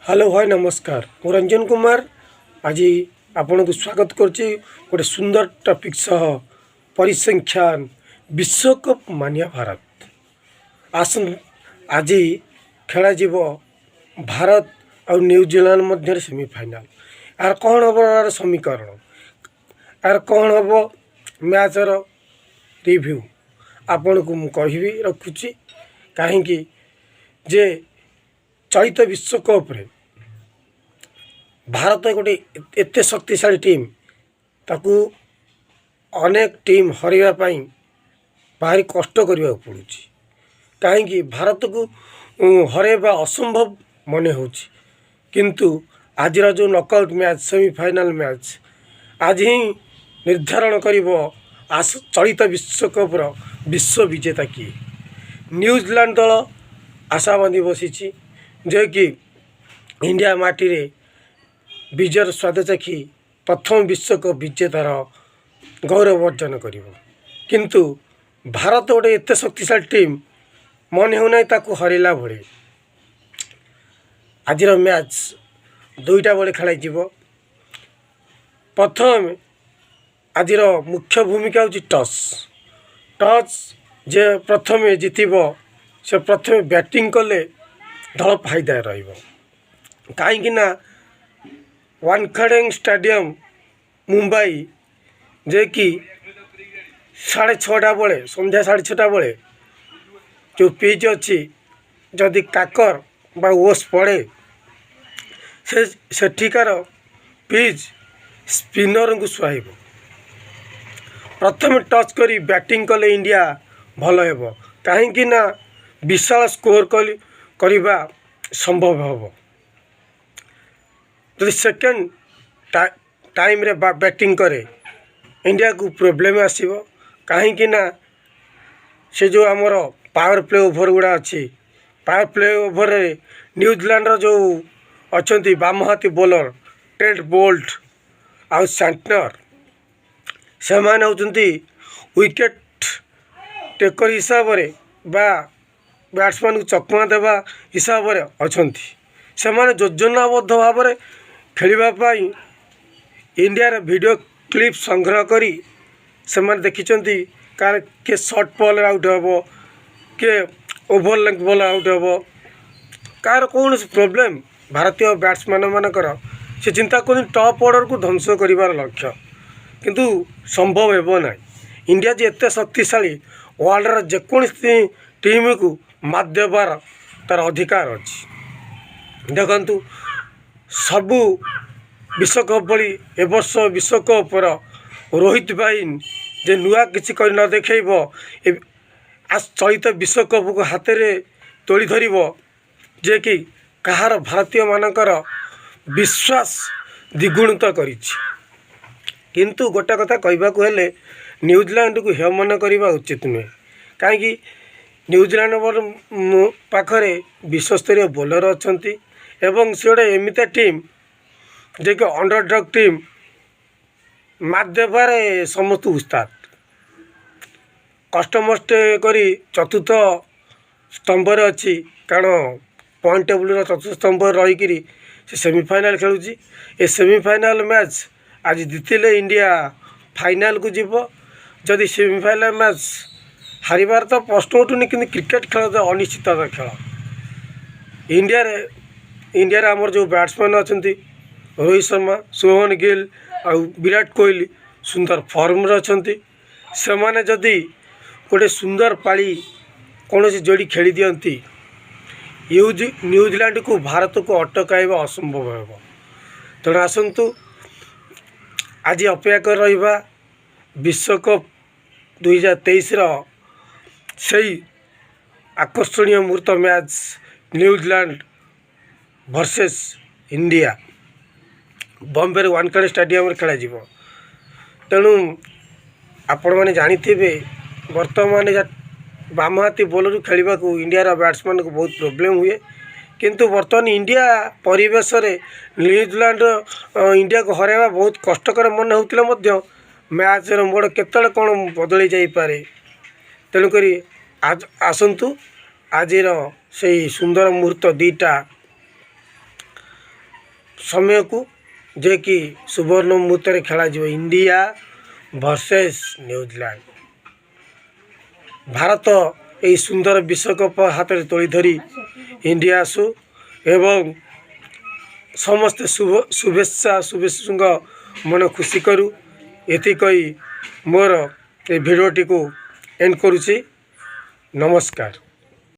Hello ଭାଇ, ନମସ୍କାର। ମୁଁ ରଞ୍ଜନ କୁମାର ଆଜି ଆପଣଙ୍କୁ ସ୍ୱାଗତ କରୁଛି ଗୋଟେ ସୁନ୍ଦର ଟପିକ୍ ସହ, ପରିସଂଖ୍ୟାନ, ବିଶ୍ୱକପ୍ ମାନିଆ ଭାରତ। ଆସନ୍ତୁ, ଆଜି ଖେଳାଯିବ ଭାରତ ଆଉ ନ୍ୟୁଜିଲାଣ୍ଡ ମଧ୍ୟରେ ସେମିଫାଇନାଲ୍। ଏହାର କ'ଣ ହେବ, ଏହାର ସମୀକରଣ, ଏହାର କ'ଣ ହେବ, ମ୍ୟାଚ୍ର ରିଭ୍ୟୁ ଆପଣଙ୍କୁ ମୁଁ କହିବି ରଖୁଛି। କାହିଁକି ଯେ ଚଳିତ ବିଶ୍ୱକପ୍ରେ ଭାରତ ଗୋଟେ ଏତେ ଶକ୍ତିଶାଳୀ ଟିମ୍, ତାକୁ ଅନେକ ଟିମ୍ ହରାଇବା ପାଇଁ ଭାରି କଷ୍ଟ କରିବାକୁ ପଡ଼ୁଛି। କାହିଁକି ଭାରତକୁ ହରାଇବା ଅସମ୍ଭବ ମନେ ହେଉଛି। କିନ୍ତୁ ଆଜିର ଯେଉଁ ନକଆଉଟ୍ ମ୍ୟାଚ୍, ସେମିଫାଇନାଲ୍ ମ୍ୟାଚ୍ ଆଜି ହିଁ ନିର୍ଦ୍ଧାରଣ କରିବ ଚଳିତ ବିଶ୍ୱକପ୍ର ବିଶ୍ୱ ବିଜେତା କିଏ। ନ୍ୟୁଜିଲାଣ୍ଡ ଦଳ ଆଶା ବାନ୍ଧି ବସିଛି ଯେ କି ଇଣ୍ଡିଆ ମାଟିରେ ବିଜୟର ସ୍ୱାଦ ଚାଖି ପ୍ରଥମ ବିଶ୍ୱକପ୍ ବିଜେତାର ଗୌରବ ଅର୍ଜନ କରିବ। କିନ୍ତୁ ଭାରତ ଗୋଟେ ଏତେ ଶକ୍ତିଶାଳୀ ଟିମ୍, ମନେ ହେଉନାହିଁ ତାକୁ ହରାଇଲା ଭଳି। ଆଜିର ମ୍ୟାଚ୍ 2ଟା ବେଳେ ଖେଳାଯିବ। ପ୍ରଥମେ ଆଜିର ମୁଖ୍ୟ ଭୂମିକା ହେଉଛି ଟସ୍। ଟସ୍ ଯେ ପ୍ରଥମେ ଜିତିବ, ସେ ପ୍ରଥମେ ବ୍ୟାଟିଂ କଲେ ଦଳ ଫାଇଦାରେ ରହିବ। କାହିଁକି ନା ୱାନଖାଡ଼େ ଷ୍ଟାଡ଼ିୟମ୍, ମୁମ୍ବାଇ, ଯେ କି 6:30 ବେଳେ, ସନ୍ଧ୍ୟା 6:30 ବେଳେ ଯେଉଁ ପିଚ୍ ଅଛି, ଯଦି କାକର ବା ଓସ୍ ପଡ଼େ, ସେ ସେଠିକାର ପିଚ୍ ସ୍ପିନରଙ୍କୁ ସୁହାଇବ। ପ୍ରଥମେ ଟସ୍ କରି ବ୍ୟାଟିଂ କଲେ ଇଣ୍ଡିଆ ଭଲ ହେବ। କାହିଁକି ନା ବିଶାଳ ସ୍କୋର କରିବା ସମ୍ଭବ ହେବ। ଯଦି ସେକେଣ୍ଡ ଟାଇମ୍ରେ ବ୍ୟାଟିଂ କରେ, ଇଣ୍ଡିଆକୁ ପ୍ରୋବ୍ଲେମ୍ ଆସିବ। କାହିଁକି ନା ସେ ଯେଉଁ ଆମର ପାୱାର ପ୍ଲେ ଓଭର ଗୁଡ଼ା ଅଛି, ପାୱାର ପ୍ଲେ ଓଭରରେ ନ୍ୟୁଜିଲାଣ୍ଡର ଯେଉଁ ଅଛନ୍ତି ବାମହାତୀ ବୋଲର ଟ୍ରେଣ୍ଟ ବୋଲ୍ଟ ଆଉ ସାଣ୍ଟନର, ସେମାନେ ହେଉଛନ୍ତି ୱିକେଟ୍ ଟେକର ହିସାବରେ ବା ବ୍ୟାଟ୍ସମ୍ୟାନକୁ ଚକମା ଦେବା ହିସାବରେ ଅଛନ୍ତି। ସେମାନେ ଯୋଜନାବଦ୍ଧ ଭାବରେ ଖେଳିବା ପାଇଁ ଇଣ୍ଡିଆର ଭିଡ଼ିଓ କ୍ଲିପ୍ ସଂଗ୍ରହ କରି ସେମାନେ ଦେଖିଛନ୍ତି, କାହାର କିଏ ସର୍ଟ ବଲ୍ରେ ଆଉଟ୍ ହେବ, କିଏ ଓଭର ଲେନ୍ଥ ବଲ୍ ଆଉଟ୍ ହେବ, କାହାର କୌଣସି ପ୍ରୋବ୍ଲେମ୍। ଭାରତୀୟ ବ୍ୟାଟ୍ସମ୍ୟାନମାନଙ୍କର ସେ ଚିନ୍ତା କରୁଛନ୍ତି ଟପ୍ ଅର୍ଡ଼ରକୁ ଧ୍ୱଂସ କରିବାର ଲକ୍ଷ୍ୟ, କିନ୍ତୁ ସମ୍ଭବ ହେବ ନାହିଁ। ଇଣ୍ଡିଆ ଯେ ଏତେ ଶକ୍ତିଶାଳୀ, ୱାର୍ଲଡ଼ର ଯେକୌଣସି ଟିମ୍କୁ ମାତ୍ ଦେବାର ତା'ର ଅଧିକାର ଅଛି। ଦେଖନ୍ତୁ, ସବୁ ବିଶ୍ୱକପ୍ ଭଳି ଏ ବର୍ଷ ବିଶ୍ୱକପ୍ର ରୋହିତ ବାହିନୀ ଯେ ନୂଆ କିଛି କରି ନ ଦେଖେଇବ, ଚଳିତ ବିଶ୍ୱକପ୍କୁ ହାତରେ ତୋଳି ଧରିବ, ଯେ କି କାହାର ଭାରତୀୟମାନଙ୍କର ବିଶ୍ୱାସ ଦ୍ୱିଗୁଣିତ କରିଛି। କିନ୍ତୁ ଗୋଟେ କଥା କହିବାକୁ ହେଲେ ନ୍ୟୁଜିଲାଣ୍ଡକୁ ହେୟ ମନେ କରିବା ଉଚିତ ନୁହେଁ। କାହିଁକି ନ୍ୟୁଜିଲାଣ୍ଡ ପାଖରେ ବିଶ୍ୱସ୍ତରୀୟ ବୋଲର ଅଛନ୍ତି ଏବଂ ସେ ଗୋଟେ ଏମିତିଆ ଟିମ୍ ଯିଏକି ଅଣ୍ଡରଡଗ୍ ଟିମ୍ ମାତ୍ ଦେବାରେ ସମସ୍ତେ ଉସ୍ତାଦ। କଷ୍ଟମଷ୍ଟେ କରି ଚତୁର୍ଥ ସ୍ତମ୍ଭରେ ଅଛି, କାରଣ ପଏଣ୍ଟ ଟେବୁଲର ଚତୁର୍ଥ ସ୍ତମ୍ଭରେ ରହିକରି ସେ ସେମିଫାଇନାଲ୍ ଖେଳୁଛି। ଏ ସେମିଫାଇନାଲ୍ ମ୍ୟାଚ୍ ଆଜି ଜିତିଲେ ଇଣ୍ଡିଆ ଫାଇନାଲ୍କୁ ଯିବ। ଯଦି ସେମିଫାଇନାଲ୍ ମ୍ୟାଚ୍ ହାରିବାର ତ ପ୍ରଶ୍ନ ଉଠୁନି, କିନ୍ତୁ କ୍ରିକେଟ୍ ଖେଳ ତ ଅନିଶ୍ଚିତତା ଖେଳ। ଇଣ୍ଡିଆରେ ଆମର ଯେଉଁ ବ୍ୟାଟ୍ସମ୍ୟାନ୍ ଅଛନ୍ତି, ରୋହିତ ଶର୍ମା, ଶୁଭମନ ଗିଲ୍ ଆଉ ବିରାଟ କୋହଲି ସୁନ୍ଦର ଫର୍ମରେ ଅଛନ୍ତି। ସେମାନେ ଯଦି ଗୋଟେ ସୁନ୍ଦର ପାଳି କୌଣସି ଯୋଡ଼ି ଖେଳି ଦିଅନ୍ତି, ନ୍ୟୁଜିଲାଣ୍ଡକୁ ଭାରତକୁ ଅଟକାଇବା ଅସମ୍ଭବ ହେବ। ତେଣୁ ଆସନ୍ତୁ, ଆଜି ଅପେକ୍ଷା କରି ରହିବା ବିଶ୍ୱକପ୍ 2023ର ସେଇ ଆକର୍ଷଣୀୟ ମୁହୂର୍ତ୍ତ, match New Zealand versus India, ବମ୍ବେରେ ୱାନଖେଡ଼େ ଷ୍ଟାଡ଼ିୟମରେ ଖେଳାଯିବ। ତେଣୁ ଆପଣମାନେ ଜାଣିଥିବେ, ବର୍ତ୍ତମାନ ବାମହାତୀ ବୋଲରକୁ ଖେଳିବାକୁ ଇଣ୍ଡିଆର ବ୍ୟାଟ୍ସମ୍ୟାନକୁ ବହୁତ ପ୍ରୋବ୍ଲେମ୍ ହୁଏ। କିନ୍ତୁ ବର୍ତ୍ତମାନ ଇଣ୍ଡିଆ ପରିବେଶରେ ନ୍ୟୁଜିଲାଣ୍ଡ ଇଣ୍ଡିଆକୁ ହରାଇବା ବହୁତ କଷ୍ଟକର ମନେ ହେଉଥିଲେ ମଧ୍ୟ ମ୍ୟାଚ୍ର ମୋଡ଼ କେତେବେଳେ କ'ଣ ବଦଳି ଯାଇପାରେ। ତେଣୁକରି ଆସନ୍ତୁ, ଆଜିର ସେଇ ସୁନ୍ଦର ମୁହୂର୍ତ୍ତ 2ଟା ସମୟକୁ, ଯେ କି ସୁବର୍ଣ୍ଣ ମୁହୂର୍ତ୍ତରେ ଖେଳାଯିବ ଇଣ୍ଡିଆ ଭର୍ସେସ୍ ନ୍ୟୁଜିଲାଣ୍ଡ। ଭାରତ ଏହି ସୁନ୍ଦର ବିଶ୍ୱକପ୍ ହାତରେ ତୋଳି ଧରି ଇଣ୍ଡିଆ ଆସୁ ଏବଂ ସମସ୍ତେ ଶୁଭ ଶୁଭେଚ୍ଛା ଶୁଭେଚ୍ଛୁଙ୍କ ମନ ଖୁସି କରୁ। ଏତିକି କହି ମୋର ଏ ଭିଡ଼ିଓଟିକୁ ଏଣ୍ଡ କରୁଛି। ନମସ୍କାର।